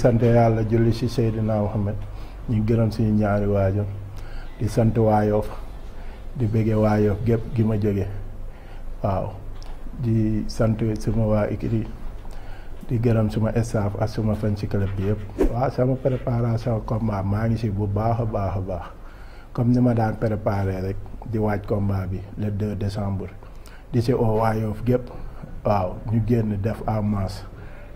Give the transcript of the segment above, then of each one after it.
sant yàlla julli ci Seydina Muhammad ñu gërëm suñu ñaari waajur di sant waa Yoff di bëggee waa Yoff gépp gi ma jóge waaw di sant suma waa écurie di gërëm suma staff ak suma fan ci club bi yëpp. waaw sama préparation combat maa ngi ci bu baax a baax a baax comme ni ma daan préparé rek di waaj combat bi le 2 décembre di ci oo waa Yoff gépp waaw ñu génn def en masse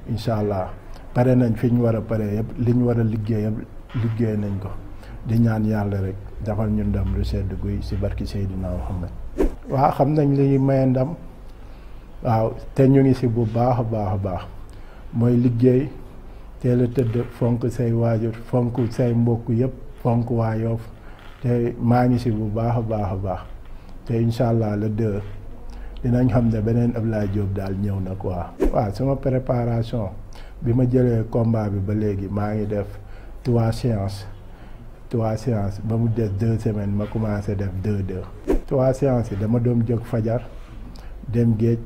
incha allah pare nañ fi ñu war a pare yëpp li ñu war a liggéey yëpp liggéey nañ ko di ñaan yàlla rek defal ñu ndam lu sedd guy ci barki Seydina Muhammad. waaw xam nañ li maye ndam waaw te ñu ngi ci bu baax a baax a baax mooy liggéey teel a tëdd fonk say waajur fonk say mbokk yëpp fonk waa Yoff te maa ngi ci bu baax a baax a baax te incha allah le 2 dinañ xam ne beneen Ablaye Diop daal ñëw na quoi. waaw sama préparation bi ma jëlee combat bi ba léegi maa ngi def 3 séances ba mu des 2 semaines ma commencé def 2-2. 3 séances yi dama doon jóg fajar dem géej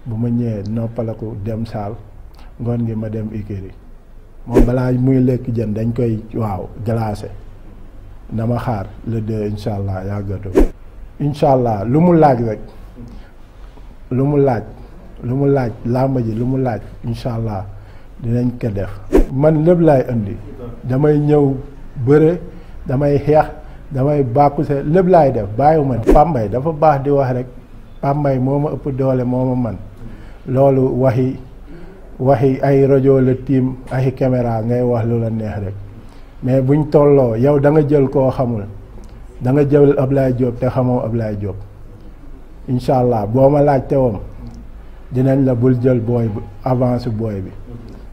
bu ma ñëwee noppalaku dem saal ngoon gi ma dem écurie moom balaa muy lekk jën dañ koy waaw glacé na ma xaar le 2 incha allah yàggatu. incha allah lu mu laaj rek lu mu laaj làmb ji lu mu laaj incha allah dinañ ko def. man lépp laay indi damay ñëw bëre damay xeex damay bàkkuse lépp laay def bàyyiwuma. Pambay dafa baax di wax rek Pambay moo ma ëpp doole moo ma man loolu waxi ay rajo la tiim ay caméra ngay wax lu la neex rek mais buñ tolloo yow da nga jël koo xamul da nga jël Ablaye Diop te xamoo Ablaye Diop incha allah boo ma laajte woon dinañ la bul jël booy avance booy bi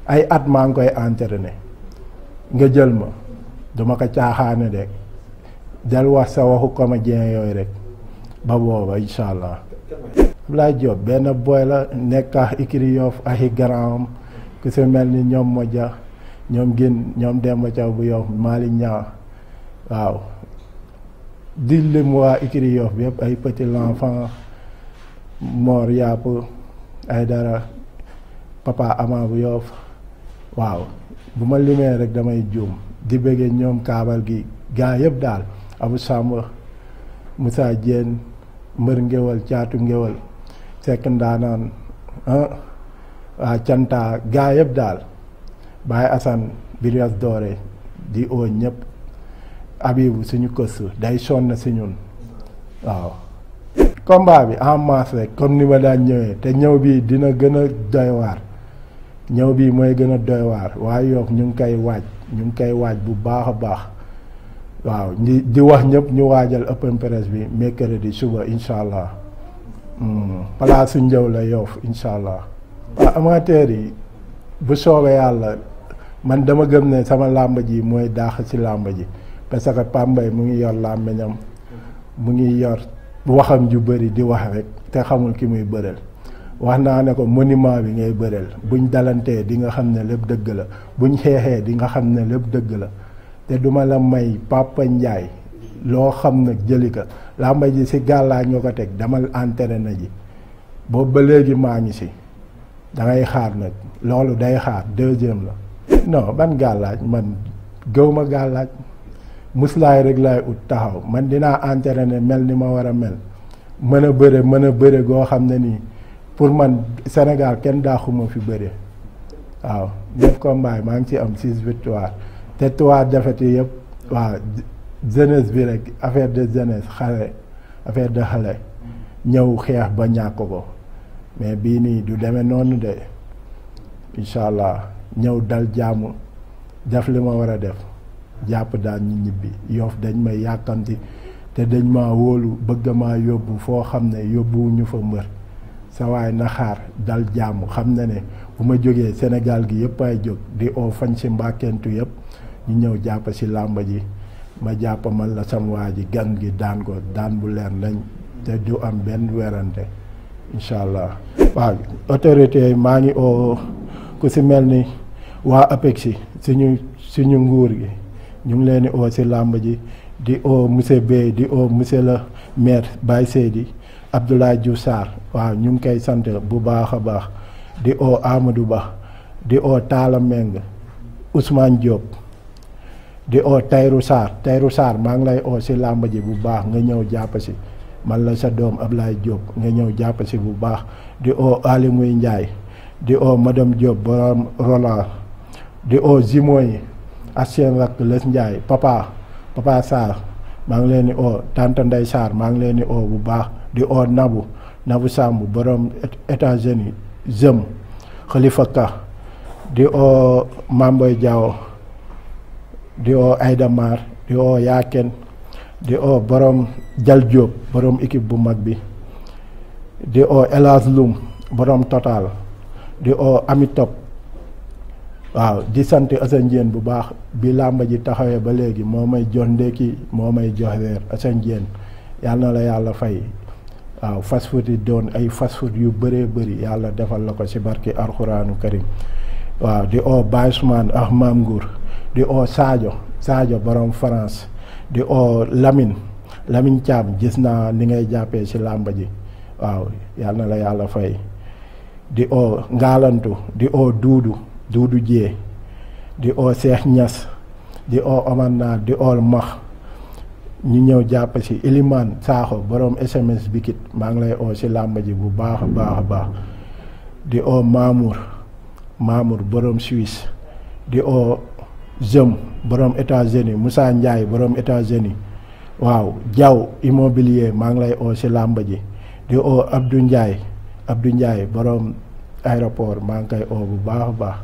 ay at maa ngi koy entraîné nga jël ma duma ko caaxaane de del wax sa waxu comédien yooyu rek ba booba incha allah. Ablaye Diop benn booy la nekk ak écurie Yoff ay garaam ku si mel ni ñoom Modja ñoom Gine ñoom Demba Thiaw bu Yoff Malick Niang waaw di lim waa écurie Yoff bi yëpp ay Petit l'enfant Mor Yàpp ay dara Papa Ama bu Yoff waaw bu ma limee rek damay juum di bëggee ñoom kaabal gi gaa yëpp daal Abou Samba Moussa Diène mbër ngéwal caatu ngéwal sekk ndaanaan waa canta gaa yëpp daal Baye Assane Birias Doore di oo ñëpp Abibu suñu këstu day sonn si ñun waaw. combat bi en masse rek comme ni ma daan ñëwee te ñëw bi dina gën a doy waar ñëw bi mooy gën a doy waar waaye Yoff ñu ngi koy waaj bu baax a baax waaw di wax ñëpp ñu waajal open press bi mercredi suba incha allah place su njëw la Yoff incha allah. waaw amateur yi bu soobee yàlla man dama gëm ne sama làmb ji mooy daax ci làmb ji parce que Pambay mu ngi yor làmmiñam mu ngi yor waxam ju bëri di wax rek te xamul ki muy bëreel wax naa ne ko monument bi ngay bëreel buñ dalantee di nga xam ne lépp dëgg la buñ xeexee di nga xam ne lépp dëgg la te duma la may Papa Ndiaye loo xam nag jëli ko làmba ji ci gàllaa ñoo ko teg damal entraîné ji boobu ba léegi maa ngi ci da ngay xaar nag loolu day xaar 2e la. non ban gàllaaj man gëw ma gàllaaj muslaay rek laay ut taxaw man dinaa entraîné mel ni ma war a mel mën a bëre goo xam ne nii pour man Sénégal kenn daaxuma fi bëre waaw 9 combats maa ngi ci am 6 victoires te 3 défaites yëpp waaw jeunesse bi rek affaire de jeunesse affaire de xale ñëw xeex ba ñàkk ko mais bii nii du demee noonu de incha allah ñëw dal jàmm def li ma war a def jàpp daan ñu ñibbi Yoff dañ may yàkkamti te dañ ma wóolu bëgg maa yóbbu foo xam ne yóbbuwuñu fa mbër sa waay na xaar dal jàmm xam na ne bu ma jógee Sénégal gi yëpp ay jóg di oo fañ si mbàkkentu yëpp ñu ñëw jàpp si làmba ji ma jàpp man la sam waa ji gan gi daan ko daan bu leer lañ te du am benn werante incha allah. waaw autorité yi maa ngi oo ku si mel ni waa APEX suñu nguur gi ñu ngi leen di oo si làmb ji di oo monsieur Bey di oo monsieur le maire Baye Seydi Abdoulaye Diouf Sarr waaw ñu ngi koy sant bu baax a baax di oo Amadou Ba di oo Talla Meng Ousmane Diop di oo Tayrou Sarr maa ngi lay oo si làmb ji bu baax nga ñëw jàpp si man la sa doom Ablaye Diop nga ñëw jàpp si bu baax di oo Ali Muy Ndiaye di oo madame Diop borom Roland di oo Zimo yi ak seen rakk Les Ndiaye papa Sarr maa ngi leen di oo tante Ndeye Sarr maa ngi leen di oo bu baax di oo Nabu Samb borom États-Unis Zem Khalifa Ka di oo Mamboy Diaw di oo Aïda Mar di oo Yaaken di oo borom Jal Diop borom équipe bu mag bi di oo El Hadj Loum borom Total di oo Ami Top waaw di sant Assane Diène bu baax bi làmba ji taxawee ba léegi moo may jox ndékki moo may jox reer Assane Diène yàlla na la yàlla fay waaw fast food yi doon ay fast food yu bëree bëri yàlla defal la ko ci barki alxuraanu karim waaw di oo Baye Ousmane ak Maam Ngour di oo Sadio borom France di oo Lamine Thiam gis naa ni ngay jàppee ci làmba ji waaw yàlla na la yàlla fay di oo Ngaalantu di oo Duudu Jee di oo Cheikh Niass di oo Omar Naar di oo Max ñu ñëw jàpp ci Iliman Sakho borom SMS Bikit maa ngi lay oo ci làmb ji bu baax a baax di oo Mamour borom Suisse di oo Jem borom États-Unis Moussa Ndiaye borom États-Unis waaw Diaw immobilier maa ngi lay oo ci làmb ji di oo Abdou Ndiaye borom aéroport maa ngi koy oo bu baax a baax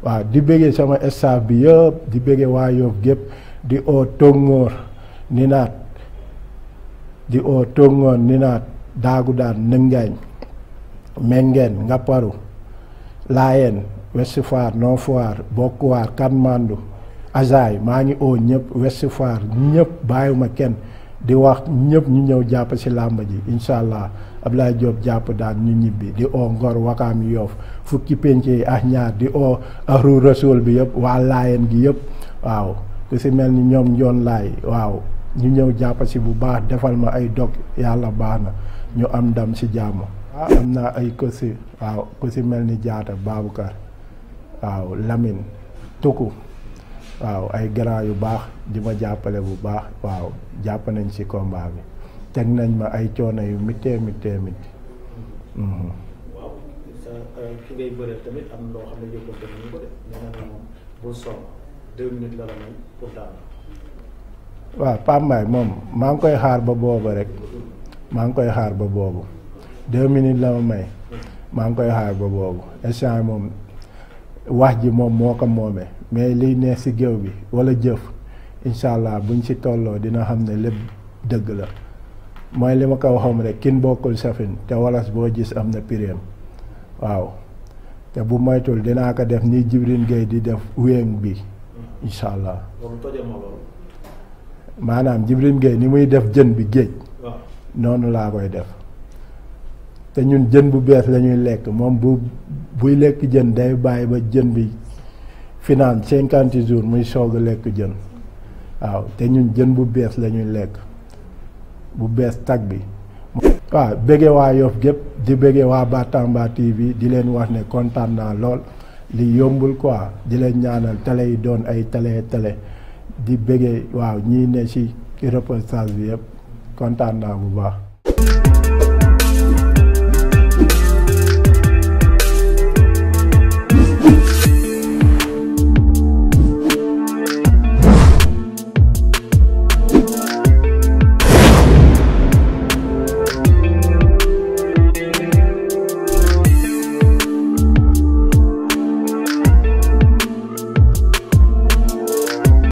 waaw di bëggee sama staff bi yëpp di bëggee waa Yoff gépp di oo Tongoor Ninaat Daagu Daan Nëngaañ Mengeen Ngaparu Laayeen Ouest Foire Nord Foire Bokkuwaar Katmandu Azaay maa ngi oo ñëpp Ouest Foire ñëpp bàyyiwuma kenn di wax ñëpp ñu ñëw jàpp ci làmb ji incha allah Ablaye Diop jàpp daan ñu ñibbi di oo Ngor Wakaam Yoff fukki penc yi ak ñaar di oo Ahlu Rasul bi yëpp waa Laayeen gi yëpp waaw ku ci mel ni ñoom njoon laay waaw ñu ñëw jàpp ci bu baax defal ma ay dog yàlla baax na ñu am ndam ci jàmm. am naa ay kosi waaw ku ci mel ni Jaata Baboucar waaw Lamine Tuku waaw ay grand yu baax di ma jàppale bu baax waaw jàpp nañ ci combat bi teg nañ ma ay coono yu mittee. waaw ki ngay bëreel tamit am loo xam ne yëpp nañu ko de nee na moom bul sonn 2 minutes la may pour daan. waaw Pape Mbaye moom maa ngi koy xaar ba booba rek maa ngi koy xaar ba boobu 2 minutes la ma may maa ngi koy xaar ba boobu instant moom wax ji moom moo ko moomee mais liy neex ci géew bi walla jëf incha allah buñ ci tolloo dina xam ne lépp dëgg la mooy li ma ko waxoon rek kin bokkul safin te walas boo gis am na pireem waaw te bu moytul dinaa ko def ni Jibril Gueye di def wéeng bi incha allah. maanaam Jibril Gueye ni muy def jën bi géej noonu laa koy def te ñun jën bu bees lañuy lekk moom buy lekk jën day bàyyi ba jën bi finaan 50 jours muy soog a lekk jën waaw te ñun jën bu bees lañuy lekk bu bees tag bi waaw bëgge waa Yoff gépp di bëgge waa Bantamba TV di leen wax ne kontaan naa lool li yombul quoi di leen ñaanal télé yi doon ay télé di bëgge waaw ñii ne ci reportage bi yëpp kontaan naa bu baax